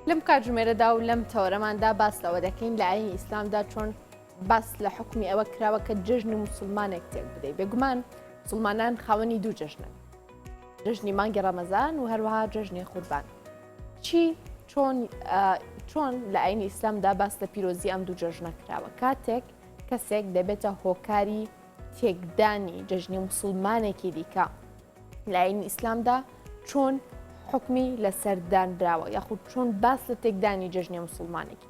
لەم کاتژمێرەدا و لەم تەوەرەماندا باس لەوە دەکەین لە ئاینی ئیسلامدا چۆن باس لە حوکمی ئەوە کراوە کە جەژنی موسڵمانێک تێک بدەی بێگومان موسڵمانان خاوەنی دوو جەژنن جەژنی مانگی ڕەمەزان و هەروەها جەژنی قوربان چی چۆن چۆن لە ئاینی ئیسلامدا باس لە پیرۆزی ئەم دوو جەژنە کراوە کاتێک کەسێک دەبێتە هۆکاری تێکدانی جەژنی موسڵمانێکی دیکە لە ئاینی ئیسلامدا چۆن حکمی لەسەر دانراوە یاخود چۆن باس لە تێکدانی جەژنی مسلمانێکی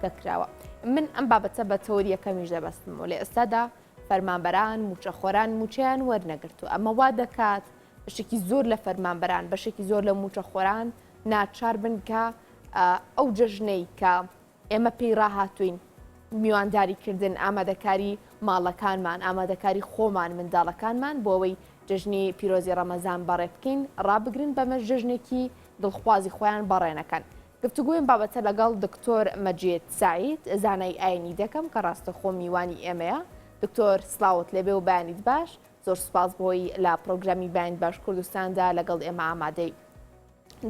کەکراوە من ئەم بابەتە بە تەوەری یەکەمیش دەبەستمەوە لە ئێستادا فەرمانبەران موچەخۆران موچەیان وەرنەگرتو ئەمە وا دەکات بەشێکی زۆر لە فەرمانبەران بەشێکی زۆر لە موچەخۆران ناچار بن کە ئەو جەژنەی کە ئێمە پێی ڕاهاتووین، میوانداری کردن، ئامادەکاری ماڵەکانمان، ئامادەکاری خۆمان، منداڵەکانمان بۆ ئەوەی جەژنی پیرۆزی ڕەمەزان بەڕێ بکەین، ڕابگرن، بەمەش جەژنێکی دڵخوازی خۆیان بەڕێ نەکەن. گفتوگۆی ئەم بابەتە لەگەڵ دکتۆر مەجید سەعید، زانای ئاینی دەکەم کە ڕاستەوخۆ میوانی ئێمەیە. دکتۆر سڵاوت لێبێ و بەیانیت باش. زۆر سوپاس بۆی لە پڕۆگرامی بەیانیت باش کوردستاندا لەگەڵ ئێمە ئامادەی.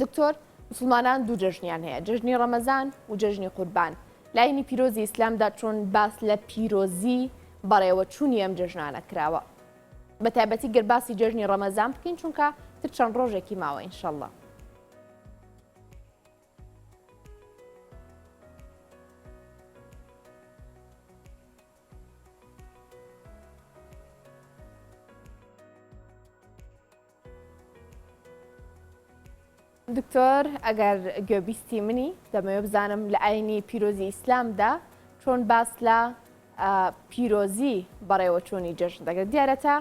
دکتۆر، موسڵمانان دوو جەژنیان هەیە، جەژنی ڕەمەزان و جەژنی قوربان. لە ئاینی پیرۆزی ئیسلامدا چۆن باس لە پیرۆزی بەڕێوەچوونی ئەم جەژنانە کراوە؟ بە تایبەتی گەر باسی جەژنی ڕەمەزان بکەین چونکە تر چەند ڕۆژێکی ماوە ئینشەڵڵا. دکتۆر ئەگەر گوێبیستی منی دەمەوێت بزانم لە ئاینی پیرۆزی ئیسلامدا چۆن باس لە پیرۆزی بەڕێوەچوونی جەژن دەکرێت دیارە تا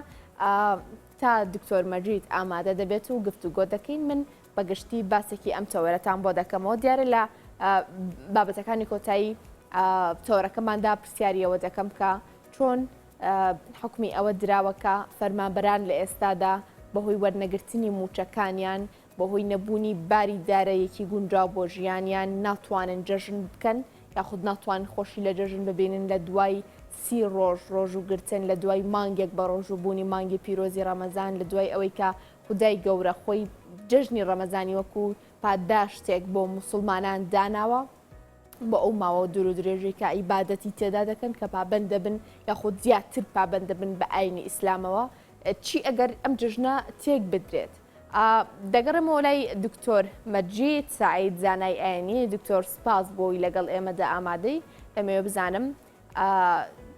تا دکتۆر مەجید ئامادە دەبێت و گفتوگۆ دەکەین من بەگشتی باسێکی ئەم تەوەرەتان بۆ دەکەمەوە دیارە لە بابەتەکانی کۆتایی تەوەرەکەماندا پرسیاریەوە دەکەم کە چۆن حوکمی ئەوە دراوە کە فەرمانبەران لە ئێستادا بەهۆی وەرنەگرتنی مووچەکانیان، بەهۆی نەبوونی باری داراییەکی گونجاو بۆ ژیانیان ناتوانن جەژن بکەن یاخود ناتوانن خۆشی لە جەژن ببینن لە دوای سی ڕۆژ ڕۆژووگرتن لە دوای مانگێک بە ڕۆژووبوونی مانگی پیرۆزی ڕەمەزان لە دوای ئەوەی کە خودای گەورە خۆی جەژنی ڕەمەزانی وەکو پاداشتێک بۆ موسڵمانان داناوە. بۆ ئەو ماوە دوور و درێژەی کە عیبادەتی تێدا دەکەن کە پابەند دەبن یاخود زیاتر پابەند دەبن بە ئاینی ئیسلامەوە چی ئەگەر ئەم جەژنە تێک بدرێت؟ دەگەڕێمەوە لای دکتۆر مەجید سعید زانای ئاینی دکتۆر سپاس بۆی لەگەڵ ئێمەدا ئامادەی دەمەوێ بزانم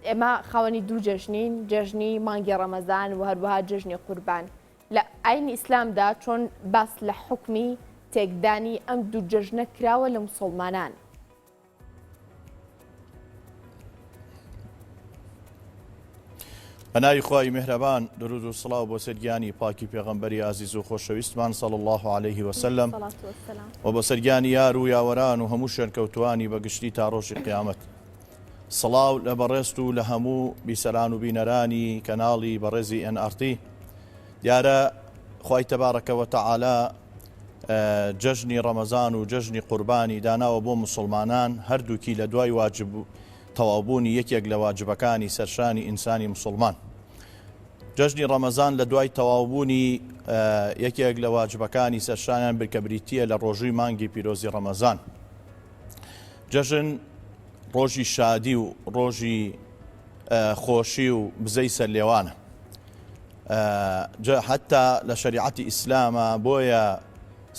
ئێمە خاوەنی دوو جەژنین جەژنی مانگی ڕەمەزان و هەروەها جەژنی قوربان لە ئاینی ئیسلامدا چۆن باس لە حوکمی تێکدانی ئەم دوو جەژنە کراوە لە موسوڵمانان؟ بە ناوی خوای میهرەبان درود و سڵاو بۆ سەر گیانی پاکی پێغەمبەری ئازیز و خۆشەویستمان صلی اللە علیه وسلم و بۆ سەر گیانی یار و یاوەران و هەموو شوێنکەوتوانی بە گشتی تا ڕۆژی قیامەت. سڵاو لە بەڕێزت و لە هەموو بیسەران و بینەرانی کەناڵی بەڕێزی ئێن ئاڕ تی. دیارە خوای تەبارەکە وتەعالا جەژنی ڕەمەزان و جەژنی قوربانی داناوە بۆ موسڵمانان هەردووکی لە دوای واجب تەواوبوونی یەکێک لە واجبەکانی سەرشانی ئینسانی موسڵمان. جەژنی ڕەمەزان لە دوای تەواوبوونی یەکێک لە واجبەکانی سەرشانیان کە بریتییە لە ڕۆژووی مانگی پیرۆزی ڕەمەزان. جەژن ڕۆژی شادی و ڕۆژی خۆشی و بزەی سەرلێوانە. جا حەتا لە شەریعەتی ئیسلامە بۆیە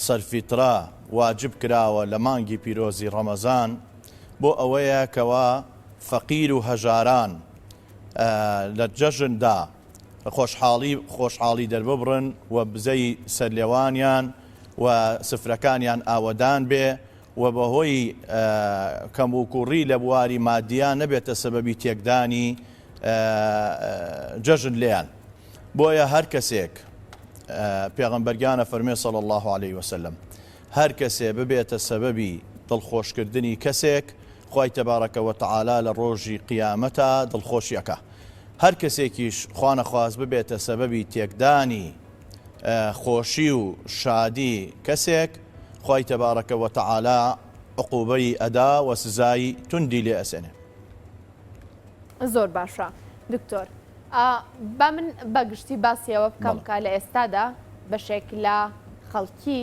سەرفیترە واجب کراوە لە مانگی پیرۆزی ڕەمەزان بۆ ئەوەیە کەوا فەقیر و هەژاران لە جەژندا خۆشحاڵی خۆشحاڵی دەرببڕن و بزەی سەرلێوانیان و سفرەکانیان ئاوەدان بێ و بەهۆی کەموکوڕی لە بواری مادییا نەبێتە سەبەبی تێکدانی جەژن لێیان بۆیە هەر کەسێک پێغەمبەر گیان ئەفەرموێ صلی اللە علیه وسلم هەر کەسێ ببێتە سەبەبی دڵخۆشکردنی کەسێک خوای تبارک وتعالی لە ڕۆژی قیامەتا دڵخۆشی ئەکا هەر کەسێکیش خوانەخواست ببێتە سەبەبی تێکدانی خۆشی و شادی کەسێک خوای تبارک وتعالی عقوبەی ئەدا و سزای توندی لێ ئەسێنێ. زۆر باشە دکتۆر با من بە گشتی باسی ئەوە بکەم کە لە ئێستادا بەشێک لە خەڵکی.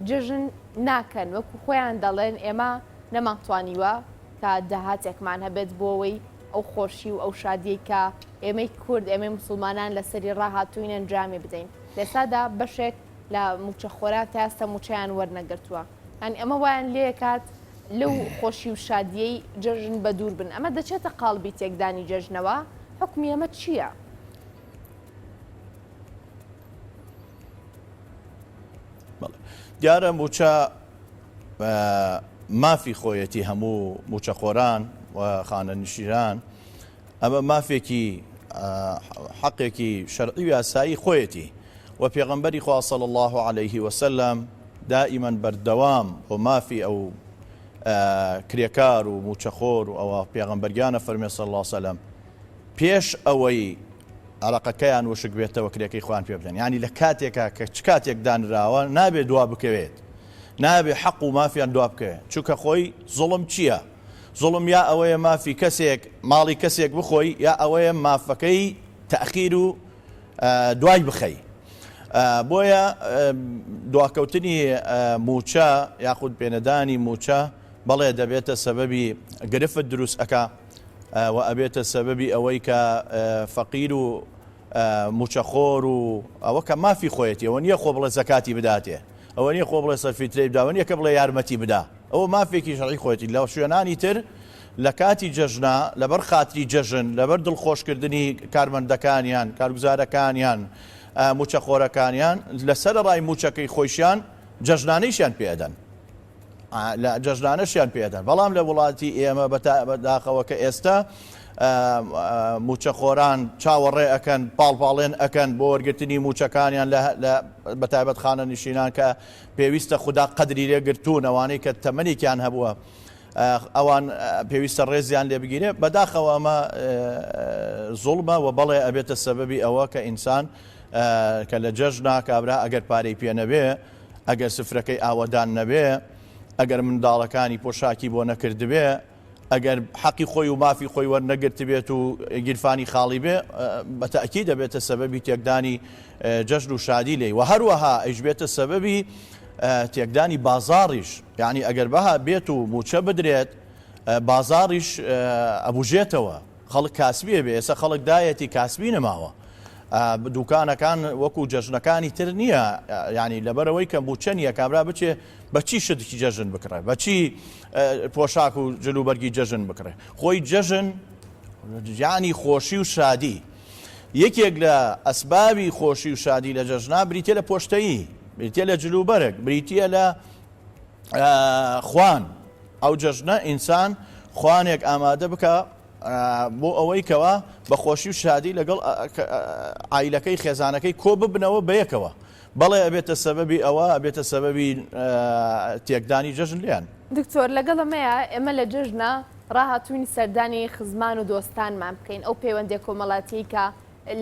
جەژن ناکەن وەکو خۆیان دەڵێن ئێمە نەمانتوانیوە کە داهاتێکمان هەبێت بۆ ئەوەی ئەو خۆشی و ئەو شادیەی کە ئێمەی کورد ئێمەی موسڵمانان لەسەری ڕاهاتووین ئەنجامی بدەین لەئێستادا بەشێک لە مووچەخۆران تا ئێستا مووچەیان وەرنەگرتووە یانی ئەمە وایان لێکات لەو خۆشی و شادیەی جەژن بەدوور بن ئەمە دەچێتە قاڵبی تێکدانی جەژنەوە حوکمی ئەمە چییە؟ دیارە مووچە مافی خۆیەتی هەموو مووچەخۆران و خانەنشینان ئەمە مافێکی حەقێکی شەرعی و یاسایی خۆیەتی و پێغەمبەری خوا صلی الله علیه وسلم دائما بەردەوام بۆ مافی ئەو کرێکار و مووچەخۆر و ئەوە پێغەمبەرگیانە فەرمێ صلی الله علیه وسلم پێش ئەوەی عەرەقەکەیان وشک بێتەوە کرێکەی خۆیان پێ بدەن یانی لە کاتێکا کە چ کاتێک دانراوە نابێ دوا بکەوێت نابێ حەق و مافیان دوا بکەوێت چونکە خۆی زوڵم چییە؟ زوڵم یا ئەوەیە مافی کەسێک ماڵی کەسێک بخۆی یا ئەوەیە مافەکەی تەخیر و دوای بخەی بۆیە دواکەوتنی موچە یاخود پێنەدانی موچە بەڵێ دەبێتە سەبەبی گرفت دروست ئەکا و ئەبێتە سەبەبی ئەوەی کە فەقیر و موچەخۆر و ئەوە کە مافی خۆیەتی ئەوە نییە خۆ بڵێ زەکاتی بداتێ ئەوە نییە خۆ بڵێ سەرفیترەی بدا ئەوە نییە کە بڵێ یارمەتی بدا ئەوە مافێکی شەرعی خۆیەتی لە شوێنانی تر لە کاتی جەژنا لەبەر خاتری جەژن لەبەر دڵخۆشکردنی کارمەندەکانیان کارگوزارەکانیان موچەخۆرەکانیان لەسەر ڕای موچەکەی خۆیشیان جەژنانەیشیان پێ ئەدەن لە جەژنانەشیان پێ ئەدەن بەڵام لە وڵاتی ئێمە بەداخەوە کە ئێستا موچەخۆران چاوەڕێ ئەکەن پاڵپاڵێن ئەکەن بۆ وەرگرتنی موچەکانیان لە بەتایبەت خانە نشینان کە پێویستە خودا قەدری لێگرتوون ئەوانەی کە تەمەنێکیان هەبووە ئەوان پێویستە ڕێزیان لێ بگیرێ بەداخەوە ئەمە زوڵمە و بەڵێ ئەبێتە سەبەبی ئەوە کە ئینسان کە لە جەژنا کابرا ئەگەر پارەی پێ نەبێ ئەگەر سفرەکەی ئاوەدان نەبێ، ئەگەر منداڵەکانی پۆشاکی بۆ نەکردبێ، ئەگەر حەقی خۆی و مافی خۆی وەرنەگرتبێت و گیرفانی خاڵی بێ، بە تەئکید دەبێتە سەبەبی تێکدانی جەژن و شادی لێی و هەروەها ئەیش بێتە سەبەبی تێکدانی بازاڕیش، یانی ئەگەر بەها بێت و مووچە بدرێت بازاڕیش ئەبوژێتەوە. خەڵک کاسبی ئەبێ ئێستا خەڵک دایەتی کاسبی نەماوە دوکانەکان وەکو جەژنەکانی تر نییە ینی لەبەرەوەی کە موچە نییە کابرا بچێ بەچی شتێکی جەژن بکڕێ بەچی پۆشاک و جلوبەرگی جەژن بکڕێ خۆی جەژن ینی خۆشی و شادی یەکێک لە ئەسبابی خۆشی و شادی لە جەژنا بریتە لە پۆشتەیی بریتە لە جلوبەرگ بریتە لە خوان ئەو جەژنە ئینسان خوانێک ئامادە بکە بۆ ئەوەی کەوا بە خۆشی و شادی لەگەڵ عیلەکەی خێزانەکەی کۆ ببنەوە بەیەکەوە بەڵێ ئەبێتە سەبەبی ئەوە ئەبێتە سەبەبی تێکدانی جەژن لیان. دکتۆر لەگەڵ ئەمەیا ئێمە لە جەژنە ڕاهاتووین سەردانی خزمان و دۆستانمان بکەین ئەو پەیوەندیە کۆمەڵاتیەی کە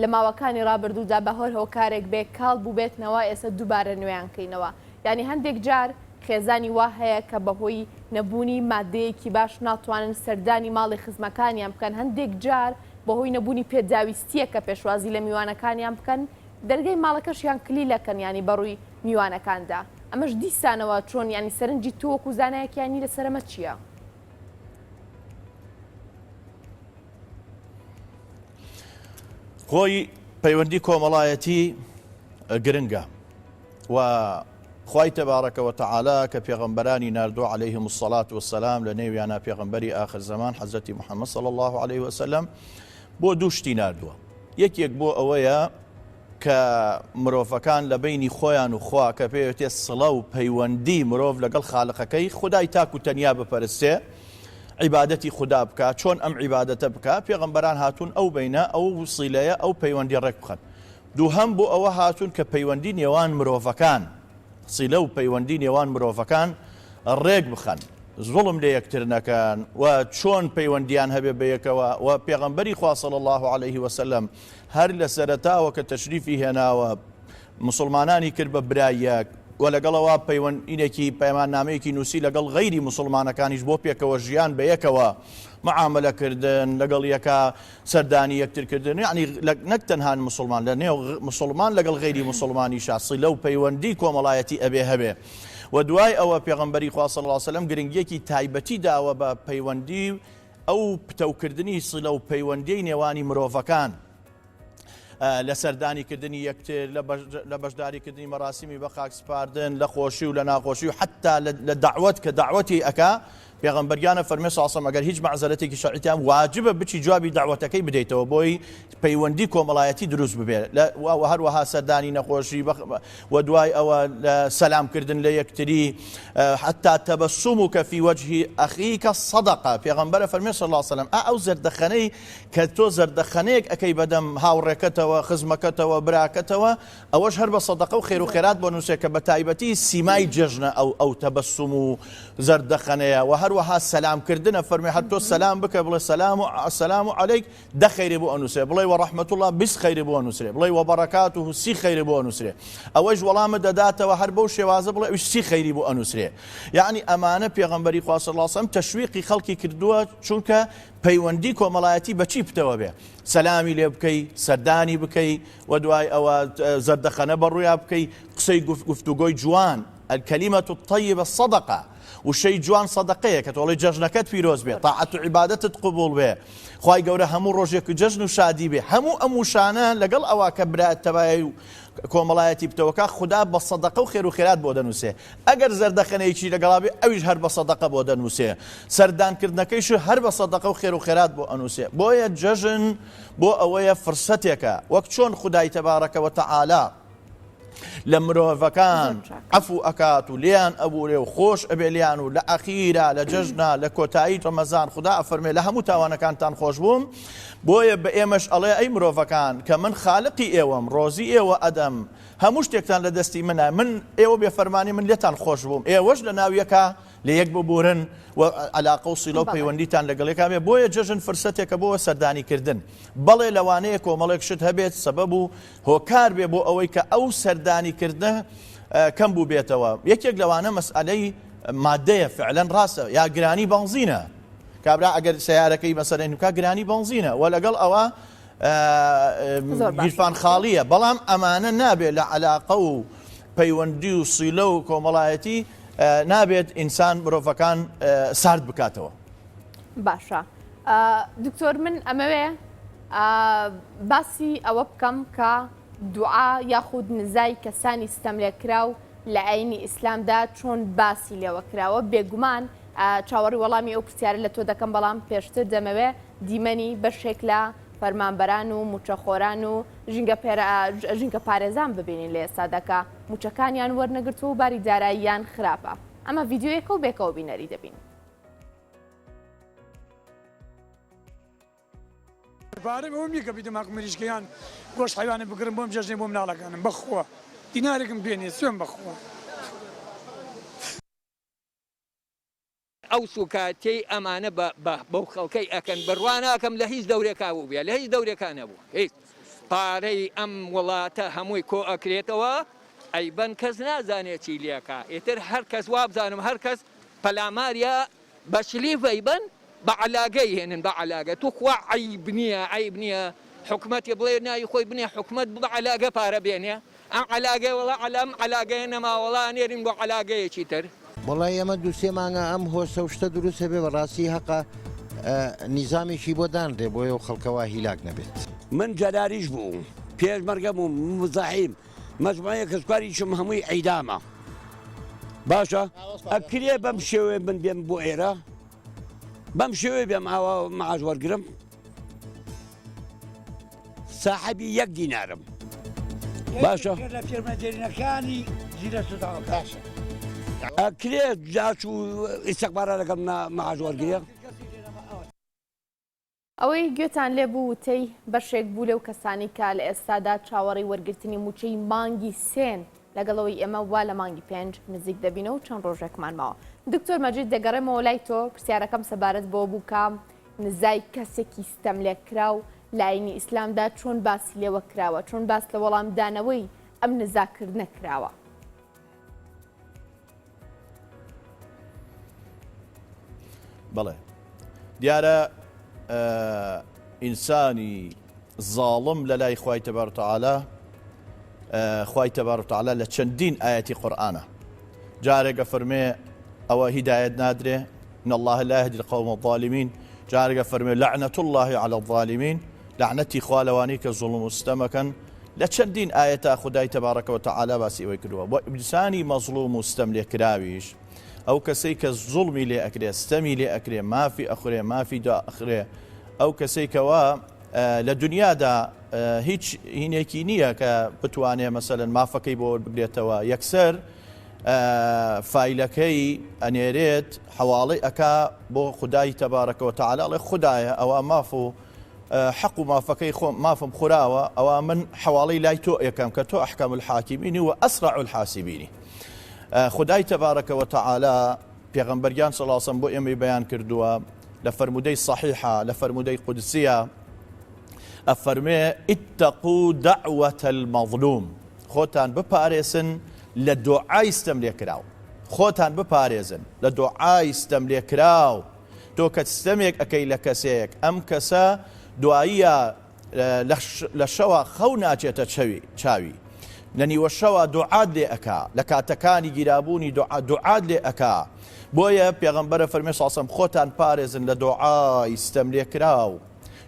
لە ماوەکانی ڕابردوودا بە هەر هۆکارێک بێ کاڵ بووبێتنەوە ئێستا دووبارە نوێیان کەینەوە یانی هەندێک جار خێزانی وا هەیە کە بەهۆی نەبوونی مادەیەکی باش ناتوانن سەردانی ماڵی خزمەکانیان بکەن، هەندێک جار بەهۆی نەبوونی پێداویستییەک کە پێشوازی لە میوانەکانیان بکەن دەرگای ماڵەکەشیان کلیلەکەن یانی بەڕووی میوانەکاندا ئەمەش دیسانەوە چۆن یانی سەرنجی تۆ وەکو زانایەک یانی لەسەر ئەمە چییە؟ خۆی پەیوەندی کۆمەڵایەتی گرنگە و خوای تبارک و تعالی کە پێغەمبەرانی ناردووە علیهم الصلاة والسلام لە نێویانا پێغەمبەری ئاخر زەمان حەزرەتی محمد صلی الله علیه وسلم بۆ دوو شتی ناردووە یەکێک بۆ ئەوەیە کە مرۆڤەکان لە بینی خۆیان و خوا کە پێوێتێ سڵە و پەیوەندی مرۆڤ لەگەڵ خالقەکەی خدای تاک و تەنیا بپەرستێ عیبادەتی خودا بکا چۆن ئەم عیبادەتە بکا پێغەمبەران هاتوون ئەو بینە ئەو سیلەیە ئەو پەیوەندی ڕێک بخەن دووهەم بۆ ئەوە هاتوون کە پەیوەندی نێوان مرۆڤەکان، سیلە و پەیوەندی نێوان مرۆڤەکان ڕێک بخەن، زوڵم لە یەکتر نەکەن و چۆن پەیوەندیان هەبێ بە یەکەوە و پێغەمبەری خوا صلی اللە علیه وسلم هەر لە سەرەتاوە کە تەشریفی هێناوە موسڵمانانی کرد بە برای یەک و لەگەڵەوە پەیوەندینێکی پەیماننامەیەکی نووسی لەگەڵ غەیری موسڵمانەکانیش بۆ پێکەوە ژیان بە یەکەوە معاملە کردن لەگەڵ یەکا سەردانی یەکتر کردن یەعنی نەک تەنها موسڵمان لە نێو موسڵمان لەگەڵ غەیری موسڵمانیشا سیلە و پەیوەندی کۆمەڵایەتی ئەبێ هەبێ. و دوای ئەوە پێغەمبەری خوا صلی اللە علیە وسلم گرنگیەکی تایبەتی داوە بە پەیوەندی ئەو پتەوکردنی سیلە و پەیوەندیی نێوانی مرۆڤەکان لە سەردانی کردنی یەکتر لە بەشداری کردنی مەراسیمی بە خاک سپاردن لە خۆشی و لە ناخۆشی و حتا لە دەعوەت کە دەعوەتی ئەکا پێغەمبەر گیان ئەفەرمێ صلی اللە علیە وسلم ئەگەر هیچ مەعزەرەتێکی شەرعیتان واجبە بچی جوابی دەعوەتەکەی بدەیتەوە بۆی پەیوەندی کۆمەڵایەتی دروست ببێ و هەروەها سەردانی نەخۆشی و دوای ئەوە سەلام کردن لە یەکتری حتا تبسمك في وجه أخيك صدقة پێغەمبەر فەرمێ صلی الله علیه وسلم ئا ئەو زەردەخەنەی کە تۆ زەردەخەنەیەک ئەکەی بەدەم هاوڕێکەتەوە خزمەکەتەوە براکەتەوە ئەوەش هەر بە سەدەقە و خێر و خێرات بۆ نووسێ کە بە تایبەتی سیمای جەژنە ئەو ئەو تەبەسوم و زەردەخەنەیە وە هەروەها سەلام کردنە فەرمی هەر تۆ سەلام بکە بڵێ سەلام و سەلام و عەلەیک دە خەیری بۆ ئەنووسێ بڵێ وە ڕەحمەت اللە 20 خەیری بۆ ئەنووسرێ بڵێ وە بەڕەکاته سی خەیری بۆ ئەنووسرێ ئەوەش وەڵامت دەداتەوە هەر بەو شێوازە بڵێ ئەویش سی خەیری بۆ ئەنووسرێ یعنی ئەمانە پێغەمبەری خوا صلی اللە علیه وسلم تەشویقی خەڵکی کردووە چونکە پەیوەندی کۆمەڵایەتی بە چی پتەوە بێ سەلامی لێ بکەی سەردانی بکەی و دوای ئەوە زەردەخەنە بە ڕوویا بکەی قسەی گفتوگۆی جوان الکلمە الطیبە صدقە وشەی جوان سەدەقەیە کە تۆڵی جەژنەکەت پیرۆز بێ تاعەت و عیبادەتت قبوڵ بێ خوای گەورە هەموو ڕۆژێک و جەژن و شادی بێ هەموو ئەم وشانە لەگەڵ ئەوە کە برا تەبای و کۆمەڵایەتی پتەوەکە خودا بە سەدەقە و خێر و خێرات بۆ دەنووسێ ئەگەر زەردەخەنەیەکی لەگەڵا بێ ئەویش هەر بە سەدەقە بۆ دەنووسێ سەردانکردنەکەیش هەر بە سەدەقە و خێر و خێرات بۆ ئەنووسێ بۆیە جەژن بۆ ئەوەیە فرسەتێکە وەک چۆن خودای تەبارەکە وتەعالا لە مرۆڤەکان عەفو ئەکات و لێیان ئەبورێ و خۆش ئەبێ لێیان و لە ئەخیرا لە جەژنا لە کۆتایی ڕەمەزان خودا ئەفەرمێ لە هەموو تاوانەکانتان خۆش بووم بۆیە بە ئێمەش ئەڵێ ئەی مرۆڤەکان کە من خالقی ئێوەم ڕۆزی ئێوە ئەدەم هەموو شتێکتان لە دەستی منە من ئێوە بێ فەرمانی من لێتان خۆش بووم ئێوەش لە ناو یەکا لە یەک ببورن و عەلاقە و سیلە و پەیوەندیتان لەگەڵ یەکا بێ بۆیە جەژن فرسەتێکە بۆ سەردانی کردن بەڵێ لەوانەیە کۆمەڵێک شت هەبێت سەبەب و هۆکار بێ بۆ ئەوەی کە ئەو سەردانی کردنە کەم بووبێتەوە یەکێک لەوانە مەسئلەی مادەیە فعلەن ڕاستە یا گرانی بەنزینە کابرا ئەگەر سیارەکەی مەسەلەن بکا گرانی بەنزینە و لەگەڵ ئەوە گیرفان خاڵیە بەڵام ئەمانە نابێت لە علاقە و پەیوەندی و سیلە و کۆمەڵایەتی نابێت ئینسان مرۆڤەکان سارد بکاتەوە. باشە دکتۆر من ئەمەوێ باسی ئەوە بکەم کە دوعا یاخود نزای کەسانی ستەملێکراو لە ئاینی ئیسلامدا چۆن باسی لێوە کراوە بێگومان چاوەڕی وەڵامی ئەو پرسیارە لە تۆ دەکەم بەڵام پێشتر دەمەوێ دیمەنی بەشێک لە فەرمانبەران و موچەخۆران و ژینگە پارێزان ببینین لە ئێستادا کە موچەکانیان وەرنەگرتووە و باری داراییان خراپە ئەمە ڤیدیۆیەکە و بێکەوە بینەری دەبین. پارەم ئەوەم نیە کە بیدەم حەق مریشکە یان گۆشت حەیوانێ بکڕم بۆم جەژنێ بۆ مناڵەکانم بەخوا دینارێکم پێ نیە سوێن بەخوا. ئەو سوکایەتیەی ئەمانە بە بە بەو خەڵکەی ئەکەن بڕوا ناکەم لە هیچ دەورێکا بووبێ لە هیچ دەورێکا نەبوو هیچ پارەی ئەم وڵاتە هەمووی کۆ ئەکرێتەوە ئەیبەن کەس نازانێ چی لێکا ئیتر هەر کەس وابزانم هەر کەس پەلاماریا بە شلیف ئەیبەن بە عەلاگە ئەیهێنن بە عەلاگە توخوا عەیب نیە عەیب نیە حکومەتی بڵێ ناوی خۆی بنێ حکومەت بە عەلاگە پارە بێنێ ئەم عەلاگەیە وەڵا عەلا ئەم عەلاگەیە نەما وەڵا ئەنێرین بۆ عەلاگەیەکی تر. وەڵایی ئەمە دوو سێ مانگە ئەم هۆسە و شتە دروست ئەبێ بەڕاستی هەقە نیزامێکی بۆ دانرێ بۆیە و خەڵکە وا هیلاک نەبێت. من جەلالیش بووم پێشمەرگە بووم موزەحیم مەجموعەیە کەسوکاریشم هەمووی عیدامە باشە ئەکرێ بەم شێوەیە من بێم بۆ ئێرە بەم شێوەیە بێم ئاوا معاش وەرگرم ساحەبی یەک دینارم باشە لە فێرمە دێرینەکانی زیرە سوتاوەکە ئەکرێ جاش و ئیستقبارە لەگەڵ معاش وەرگرێ ئەوەی گوێتان لێ بوو وتەی بەشێک بوو لەو کەسانەی کە لە ئێستادا چاوەڕێی وەرگرتنی مووچەی مانگی سێن، لەگەڵ ئەوەی ئێمە وا لە مانگی پێنج نزیک دەبینەوە و چەند ڕۆژێکمان ماوە. دکتۆر مەجید دەگەڕێمەوە لای تۆ، پرسیارەکەم سەبارەت بەوە بوو کە نزای کەسێکی ستەملێکراو لە ئایینی ئیسلامدا چۆن باسی لێوە کراوە، چۆن باس لە وەڵامدانەوەی ئەم نزاکردنە کراوە؟ بەڵێ دیارە ئینسانی زاڵم لە لای خوای تەبار تعالی خوای تەبار تعالی لە چەندین ئاەتی قورآانە. جارێک ئەفەرمێ ئەوە هیدایەت نادرێ ان الله لا يهدي القوم الظالمین جارێک ئەفەرمێ لعنة الله على الظالمین لەعنەتی خوا لەوانەی کە زوڵم و ستەمەکەن لە چەندین ئایەتا خودای تبارک و تعالی باسی ئەوەی کردووە بۆ ئینسانی مەزڵوم و ستەم لێکراویش ئەو کەسەی کە زوڵمی لێ ئەکرێ ستەمی لێ ئەکرێ مافی ئەخورێ مافی دا ئەخرێ ئەو کەسەی کەوا لە دنیادا هیچ هینێکی نییە کە بتوانێ مەسەلەن مافەکەی بۆ وەربگرێتەوە یەکسەر فایلەکەی ئەنێرێت حەواڵەی ئەکا بۆ خودای تەبارەکە وتەعالا ئەڵێ خودایە ئەوە ماف و حەق و مافەکەی خۆم مافم خوراوە ئەوە من حەواڵەی لای تۆ ئەکەم کە تۆ ئەحکەم الحاکمینی و ئەسرع الحاسبینی خودای تەبارەکە وتەعالا پێغەمبەر گیان صلی اللە علیە وسلم بۆ ئێمەی بەیان کردووە لە فەرموودەی صحیحە لە فەرموودەی قودسیە ئەفەرمێ اتقوا دعوة المظلوم خۆتان بپارێزن لە دۆعای ستەم لێکراو خۆتان بپارێزن لە دۆعای ستەم لێکراو تۆ کە ستەمێک ئەکەی لە کەسێک ئەم کەسە دواییە لە شەوا خەو ناچێتە چەوی چاوی لە نیوە شەوا دوعات لێ ئەکا لە کاتەکانی گیرابوونی دوعا دوعات لێ ئەکا بۆیە پێغەمبەرە فەرمێ ساسەم خۆتان پارێزن لە دوعای ستەم لێکراو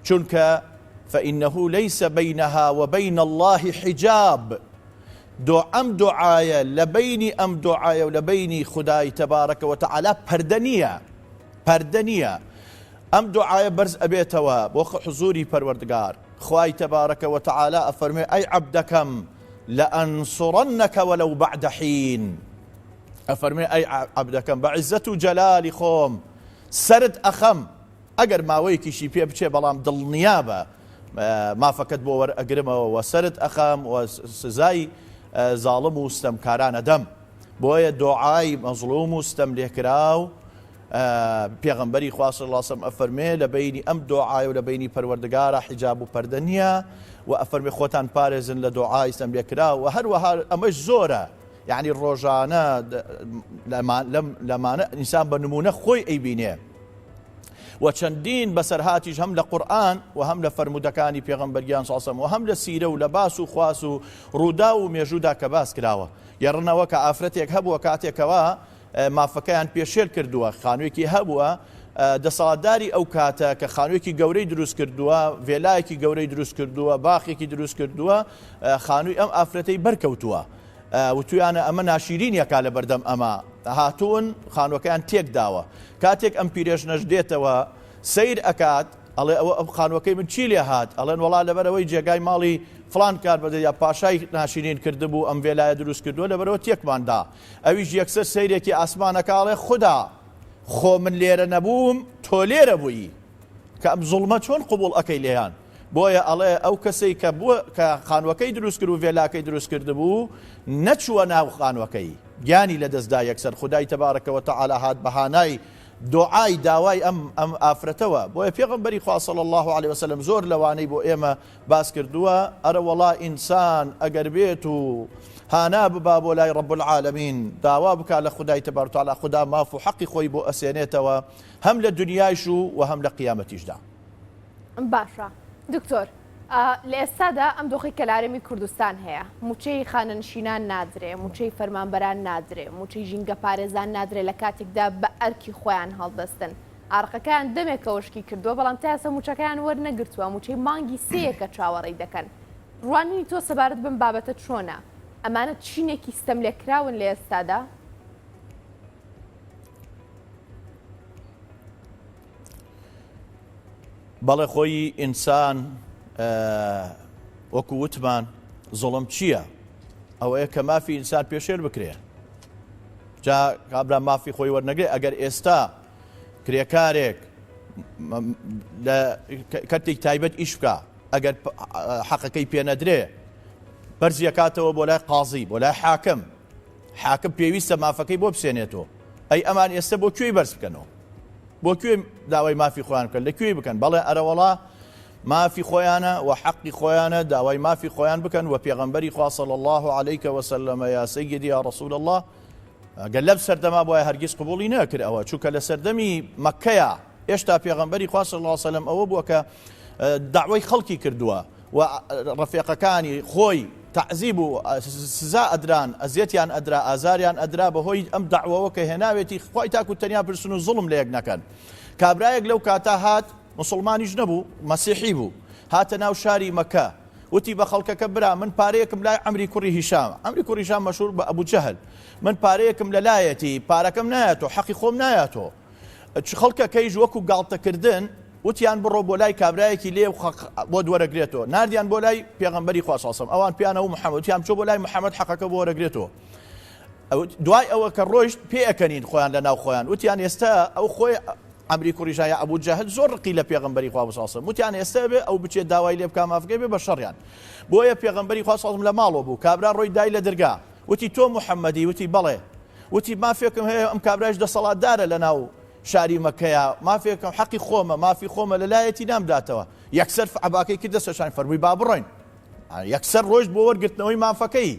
چونکە فإنه ليس بينها وبين الله حجاب دۆ ئەم دوعایە لە بەینی ئەم دوعایە و لە بەینی خودای تبارک وتعالی پەردە نییە پەردە نییە ئەم دوعایە بەرز ئەبێتەوە بۆ حزوری پەروەردگار خوای تبارک وتعالی ئەفەرموێ ئەی عەبدەکەم لأنصرنک ولو بعد حین ئەفەرموێ ئەی عەبدەکەم بە عیزەت و جەلالی خۆم سەرت ئەخەم ئەگەر ماوەیەکیشی پێ بچێ بەڵام دڵنیابە مافەکەت بۆ وەرئەگرمەوە و سەرت ئەخەم و سزای زاڵم و ستەمکاران ئەدەم بۆیە دۆعای مەزڵوم و ستەم لێکراو پێغەمبەری خوا صلی اللە علیه وسلم ئەفەرمێ لە بەینی ئەم دۆعای و لە بەینی پەروەردگارا حیجاب و پەردە نییە و ئەفەرمێ خۆتان پارێزن لە دۆعای ستەم لێکراو و هەروەها ئەمەش زۆرە یعنی ڕۆژانە لەمانە ئینسان بە نمونە خۆی ئەیبینێ و چەندین بەسەرهاتیش هەم لە قورئان و هەم لە فەرموودەکانی پێغەمبەر گیان صلی و هەم لە سیرە و لە باس و خواس و ڕووداو و مێژوودا کە باس کراوە گێڕنەوە کە ئافرەتێک هەبووە کاتێکەوە مافەکەیان پێشێل کردووە خانوویەکی هەبووە دەسەڵاتداری ئەو کاتە کە خانوویەکی گەورەی دروست کردووە ڤێلایەکی گەورەی دروست کردووە باخێکی دروست کردووە خانووی ئەم ئافرەتەی بەرکەوتووە وتویانە ئەمە ناشیرینیەکە لە بەردەم ئەمە هاتوون خانووەکەیان تێک داوە کاتێک ئەم پیرێژنەش دێتەوە سەیر ئەکات ئەڵێ ئەوە ئەم خانووەکەی من چی لێ هات ئەڵێن وەڵا لەبەرەوەی جێگای ماڵی فلان کار بەدە یا پاشای ناشیرین کردبوو ئەم ڤێلایە دروست کردووە لەبەرەوە تێکمان دا ئەویش یەکسەر سەیرێکی ئاسمانەکە ئەڵێ خودا خۆ من لێرە نەبووم تۆ لێرە بووی کە ئەم زوڵمە چۆن قبوڵ ئەکەی لێیان بۆیە ئەڵێ ئەو کەسەی کە بووە کە خانوەکەی دروست کرد و ڤێلاکەی دروست کردبوو نەچووە ناو خانوەکەی گیانی لەدەستدا یەکسەر خودای تەبارەکە وتەعالا هات بە هانای دۆعای داوای ئەم ئەم ئافرەتەوە بۆیە پێغەمبەری خوا صلی اللە علیە وسلم زۆر لەوانەی بۆ ئێمە باس کردووە ئەرە وەڵا ئینسان ئەگەر بێت و هانا ببا بۆ لای رب العالمین داوا بکا لە خودای تبارک وتعالی خودا ماف و حەقی خۆی بۆ ئەسێنێتەوە هەم لە دنیایش و وە هەم لە قیامەتیشدا. باشە دکتۆر لە ئێستادا ئەم دۆخی کە لە هەرێمی کوردستان هەیە موچەی خانەنشینان نادرێ موچەی فەرمانبەران نادرێ موچەی ژینگە پارێزان نادرێ لە کاتێکدا بە ئەرکی خۆیان هەڵدەستن ئارقەکەیان دەمێکە وشکی کردووە بەڵام تا ئێستا موچەکەیان وەرنەگرتووە موچەی مانگی سێیەکە چاوەڕێی دەکەن ڕوانینی تۆ سەبارەت بەم بابەتە چۆنە ئەمانە چینێکی ستەملێکراون لە ئێستادا؟ بەڵێ خۆی ئینسان وەکو وتمان زوڵم چییە؟ ئەوەیە کە مافی ئینسان پێشێل بکرێ جا کابرا مافی خۆی وەرنەگرێ ئەگەر ئێستا کرێکارێک لە کەرتێک تایبەت ئیش بکە ئەگەر حەقەکەی پێنەدرێ بەرزیەکاتەوە بۆ لای قازی بۆ لای حاکم حاکم پێویستە مافەکەی بۆ بسێنێتەوە ئەی ئەمان ئێستا بۆ کوێی بەرز بکەنەوە بۆ کوێ داوای مافی خۆیان بکەن لە کوێی بکەن بەڵێ ئەرەوەڵا مافی خۆیانە و حەقی خۆیانە داوای مافی خۆیان بکەن و پێغەمبەری خوا صلی الله علیه وسلم یا سیدی یا رسول الله گەر لەم سەردەما بوایە هەرگیز قبوڵی نەکرد ئەوە چونکە لە سەردەمی مەککەیە ئێشتا پێغەمبەری خوا صلی الله علیه وسلم ئەوە بووە کە داوای خەڵکی کردووە. و ڕەفیقەکانی خۆی تەعزیب و سزا ئەدران، ئەزیەتیان ئەدرا، ئازاریان ئەدرا بەهۆی ئەم دەعوەوە کە هێناوێتی خوای تاک و تەنیا پرسن و زوڵم لەیەک نەکەن. کابرایەک لەو کاتە هات موسڵمانیش نەبوو مەسیحی بوو هاتە ناو شاری مەکە وتی بە خەڵکەکە برا من پارەیەکم لای عەمری کوڕی هیشامە، عەمری کوڕی هیشام مەشهور بە ئەبو جەهل، من پارەیەکم لەلایەتی پارەکەم نایەتۆ حەقی خۆم نایەتۆ. خەڵکەکەیش وەکو گاڵتەکردن وتیان بڕۆ بۆ لای کابرایەکی لێ و بۆت وەرەگرێتەوە ناردیان بۆ لای پێغەمبەری خوا صلی الله ئەوان پیانە و محەممەد وتیان بچۆ بۆ لای محەممەد حەقەکە بۆ وەرەگرێتەوە دوای ئەوە کە ڕۆیشت پێ ئەکەنین خۆیان لە ناو خۆیان وتیان ئێستا ئەو خۆی عەمری کوڕی ژایا ئەبوو جەهل زۆر ڕقی لە پێغەمبەری خوا صلی الله وتیان ئێستا بێ ئەو بچێت داوای لێ بکا مافەکەی بێ بە شەڕیان بۆیە پێغەمبەری خوا صلی الله لە ماڵەوە بوو کابرا ڕۆی دای لە درگا وتی تۆ محەممەدی وتی بەڵێ وتی مافێکم هەیە ئەم کابرایش دەسەڵاتدارە لە ناو شاری مەککەیا مافێکم حەقی خۆمە مافی خۆمە لە لایەتی نامداتەوە یەکسەر عەباکەی کردە سەرشانی فەرمووی با بڕۆین یەکسەر ڕۆیشت بۆ وەرگرتنەوەی مافەکەی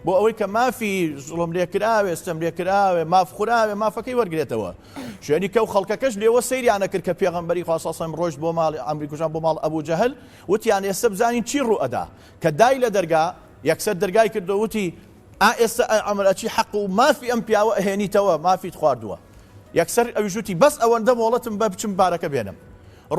بۆ ئەوەی کە مافی زوڵم لێکراوێ ستەم لێکراوێ ماف خوراوێ مافەکەی وەرگێتەوە شوێنی کە و خەڵکەکەش لێوە سەیریانە کرد کە پێغەمبەری خوا صلی الله ڕۆیشت بۆ ماڵی عەمری کوژان بۆ ماڵ ئەبوو جەهل وتیان ئێستا بزانین چی ڕوو ئەدا کە دای لە دەرگا یەکسەر دەرگای کردەوە وتی، ئا ئێستا ئەی عەمر ئەچی حەق و مافی ئەم پیاوە ئەهێنیتەوە، مافیت خواردووە. یەکسەر ئەویش وتی، بەس ئەوەندە مۆڵەتم بە بچم پارەکە بێنم.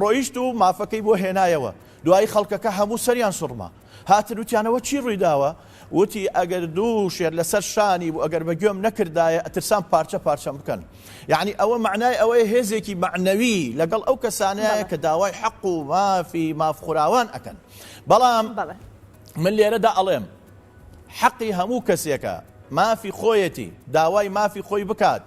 ڕۆیشت و مافەکەی بۆ هێنایەوە. دوایی خەڵکەکە هەموو سەریان سوڕما. هاتن وتیان ئەوە چی ڕوویداوە؟ وتی، ئەگەر دوو شێر لەسەر شانی بوو ئەگەر بە گوێم نەکردایە ئەترسام پارچە پارچەم بکەن. یەعنی ئەوە مەعنای ئەوەیە هێزێکی مەعنەوی لەگەڵ ئەو کەسانەیە کە داوای حەق و مافی مافخوراوان ئەکەن. بەڵام من لێرەدا ئەڵێم حەقی هەموو کەسێکە مافی خۆیەتی داوای مافی خۆی بکات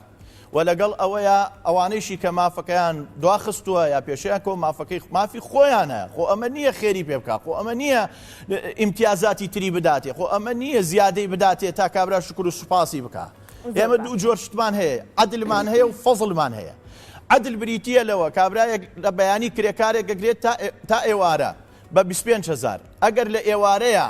و لەگەڵ ئەوەیە ئەوانەیشی کە مافەکەیان دواخستووە یا پێشیان کۆ مافەکەی مافی خۆیانە خۆ ئەمە نییە خێری پێ بکە خۆ ئەمە نییە ئیمتیازاتی تری بداتێ خۆ ئەمە نییە زیادەی بداتێ تا کابرا شکر و سوپاسی بکە ئێمە دوو جۆر شتمان هەیە عەدلمان هەیە و فەزڵمان هەیە عەدل بریتییە لەوە کابرایەک لە بەیانی کرێکارێک دەگرێت تا ئێوارە بە 25 هەزار ئەگەر لە ئێوارەیە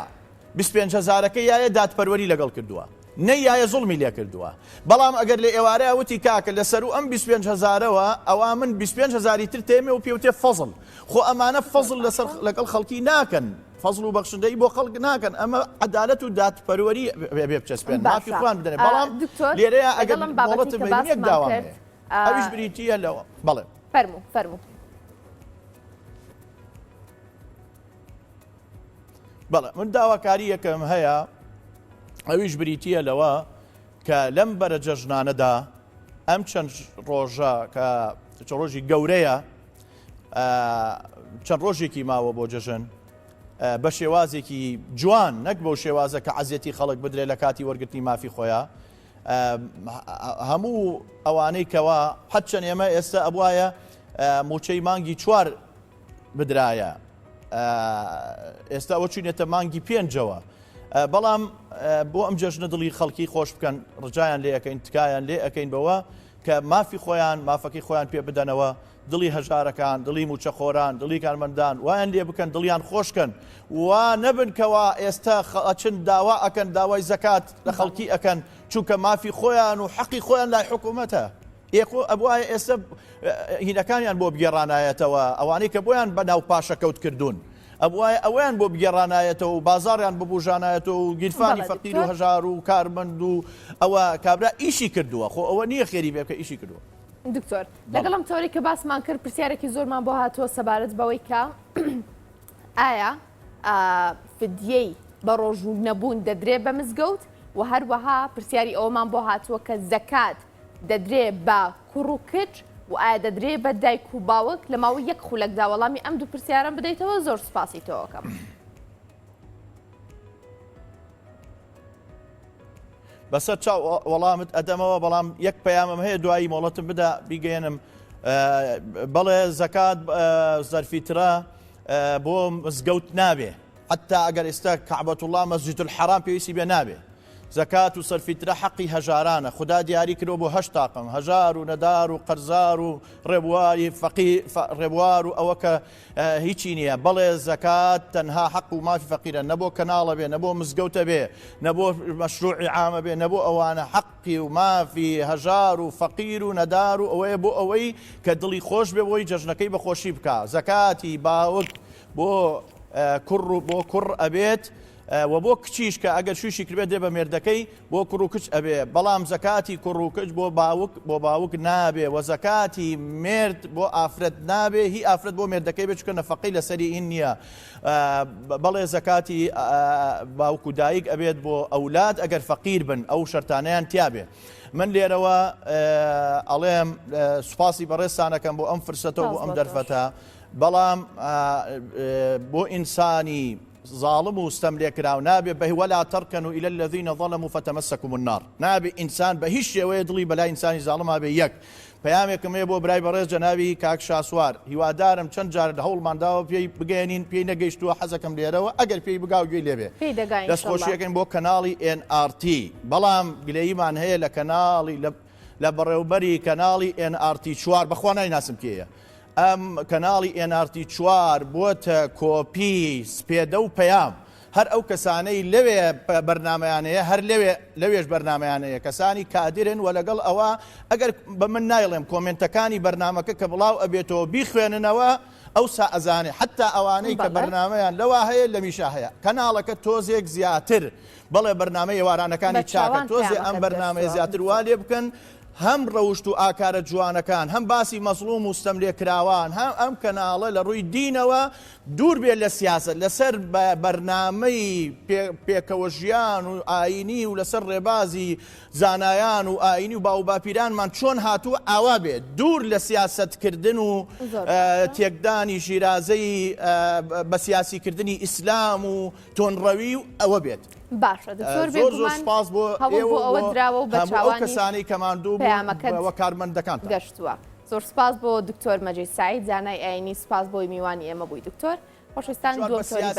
25 هەزارەکەی یایە دادپەروەری لەگەڵ کردووە نەی یایە زوڵمی لێ کردووە بەڵام ئەگەر لە ئێوارەیە وتی کاکە لە سەرو ئەم 25 هەزارەوە ئەوا من 25 هەزاری تر تێمێ و پێوتێ فەزڵ خۆ ئەمانە فەزڵ لەسەر لەگەڵ خەڵکی ناکەن فەزڵ و بەخشندەی بۆ خەڵک ناکەن ئەمە عەدالەت و دادپەروەری بێ بچەسپێن مافی خۆیان بدەنێ بەڵام لێرەیە ئەگەر مۆڵەتم بەین یەک داوام هەیە ئەویش بریتییە لەوە بەڵێ فەرموو فەرموو. بەڵێ من داواکارییەکەم هەیە ئەویش بریتییە لەوە کە لەم بەرە جەژنانەدا ئەم چەند ڕۆژە کە چەند ڕۆژی گەورەیە چەند ڕۆژێکی ماوە بۆ جەژن بە شێوازێکی جوان نەک بەو شێوازە کە عەزیەتی خەڵک بدرێت لە کاتی وەرگرتنی مافی خۆیان هەموو ئەوانەی کەوا هەرچەند ئێمە ئێستا ئەبواە موچەی مانگی چوار بدرایە ئێستا ئەوە چوینێتە مانگی پێنجەوە بەڵام بۆ ئەم جەژنە دڵی خەڵکی خۆش بکەن ڕجایان لێ ئەەکەین تکایان لێ ئەەکەین بەوە کە مافی خۆیان مافەکەی خۆیان پێ بدەنەوە دڵی هەژارەکان دڵی موچەخۆران دڵی کارمەندان وایان لێ بکەن دڵیان خۆشکەن وا نەبن کەوا ئێستا ئەچن داوا ئەکەن داوای زەکات لە خەڵکی ئەکەن چونکە مافی خۆیان و حەقی خۆیان لای حکوومەتە ئێ خۆ ئەبوایە ئێستا هینەکانیان بۆ بگێڕانایەتەوە ئەوانەی کە بۆیان بەناو پاشەکەوت کردوون ئەبوایە ئەوەیان بۆ بگێڕانایەتەوە و بازاڕیان ببوژانایەتەوە و گیرفانی فەقیر و هەژار و کارمەند و ئەوە کابرا ئیشی کردووە خۆ ئەوە نییە خێری بێ کە ئیشی کردووە. دکتۆر لەگەڵ ئەم تەوەرەی کە باسمان کرد پرسیارێکی زۆرمان بۆ هاتووە سەبارەت بەوەی کە ئایا فدیەی بە ڕۆژوو نەبوون دەدرێ بە مزگەوت و هەروەها پرسیاری ئەوەمان بۆ هاتووە کە زەکات دەدرێ بە کوڕ و کچ و ئایا دەدرێ بە دایک و باوک لە ماوەی یەک خولەکدا وەڵامی ئەم دوو پرسیارەم بدەیتەوە زۆر سوپاسی تۆ ئەکەم. بەسەر چاو وەڵامت ئەدەمەوە بەڵام یەک پەیامم هەیە دوایی مۆڵەتم بدە بیگەێنم بەڵێ زەکات زەرفیترە بۆ مزگەوت نابێ حتا ئەگەر ئێستا کەعبەت الله مەسجد الحرام پێویستی بێ نابێ زەکات و سەرفیترە حەقی هەژارانە خودا دیاری کردوە بۆ هەشت تاقم هەژار و نەدار و قەرزار و ڕێبواری فەقی ڕێبوار و ئەوە کە هیچی نییە بەڵێ زەکات تەنها حەق و مافی فەقیرە نە بۆ کەناڵە بێ نە بۆ مزگەوتە بێ نە بۆ مەشروعی عامە بێ نە بۆ ئەوانە حەقی و مافی هەژار و فەقیر و نەدار و ئەوەیە بۆ ئەوەی کە دڵی خۆش بێ بۆی جەژنەکەی بەخۆشی بکا زەکاتی باوک بۆ. کوڕ و بۆ کوڕ ئەبێت وە بۆ کچیش کە ئەگەر شویشی کردبێت دێ بە مێردەکەی بۆ کوڕ و کچ ئەبێ بەڵام زەکاتی کوڕ و کچ بۆ باوک بۆ باوک نابێ وە زەکاتی مێرد بۆ ئافرەت نابێ هی ئافرەت بۆ مێردەکەی بێ چونکە نەفەقەی لەسەری ئین نییە بەڵێ زەکاتی باوک و دایک ئەبێت بۆ ئەولاد ئەگەر فەقیر بن ئەو شەرتانەیان تیابێ من لێرەوە ئەڵێم سوپاسی بەڕێزتانەکەم بۆ ئەم فرسەتە و بۆ ئەم دەرفەتە بەڵام بۆ ئینسانی زاڵم و ستەم لێکراو نابێ بە ولا ترکنوا الى الذین ظلموا فتمسکم النار نابێ ئینسان بە هیچ شێوەیە دڵی بەلای ئینسانی زاڵم هابێ یەک پەیامێکم هەیە بۆ برای بەڕێز جەنابی کاک شاسوار هیوادارم چەند جار هەوڵمان داوە پێی بگەیەنین پێی نەگەیشتووە حەزەکەم لێرەوە ئەگەر پێی بگا و گوێی لێبێ پێی دەگا دەست ئینشەڵا. خۆشیەکەین بۆ کەناڵی ئێن ئاڕ تی بەڵام گلەییمان هەیە لە کەناڵی لە لە بەڕێوبەری کەناڵی ئێن ئاڕ تی چوار بەخوا نایناسم کێیە ئەم کەناڵی ئێن ئاڕ تی چوار بۆتە کۆپی سپێدە و پەیام هەر ئەو کەسانەی لەوێ بەرنامەیان هەیە هەر لەوێ لەوێش بەرنامەیان هەیە کەسانی کادرن و لەگەڵ ئەوە ئەگەر بە من نایڵێم کۆمێنتەکانی بەرنامەکە کە بڵاو ئەبێتەوە بیخوێننەوە ئەوسا ئەزانێ حەتا ئەوانەی کە بەرنامەیان لەوا هەیە لەمیشا هەیە کەناڵەکە تۆزێک زیاتر بەڵێ بەرنامەی ئێوارانەکانی چاکە تۆزێ ئەم بەرنامەیە زیاتر وا لێ بکەن هەم ڕەوشت و ئاکارە جوانەکان هەم باسی مەزڵوم و ستەملێکراوان هەم ئەم کەناڵە لە ڕووی دینەوە دوور بێت لە سیاسەت لەسەر بەرنامەی پێکەوە ژیان و ئایینی و لەسەر ڕێبازی زانایان و ئایینی و باووباپیرانمان چۆن هاتووە ئاوا بێت دوور لە سیاسەتکردن و تێکدانی شیرازەی بە سیاسیکردنی ئیسلام و تۆنڕەوی و ئەوە بێت. باشە دکتۆر زۆر زۆر بێگومان سوپاس بۆ هەوڵ ئێوە بۆ و ئەوە بۆ دراوە و بە هەموو ئەو چاوانیش کەسانەی کە ماندوو بوون پەیامەکەت و کارمەندەکانتان. گەشتووە. زۆر سوپاس بۆ دکتۆر مەجید سەعید زانای ئایینی سوپاس بۆی میوانی ئێمە بووی دکتۆر خۆشەویستان جوان دووەم بە تۆری سیاسی.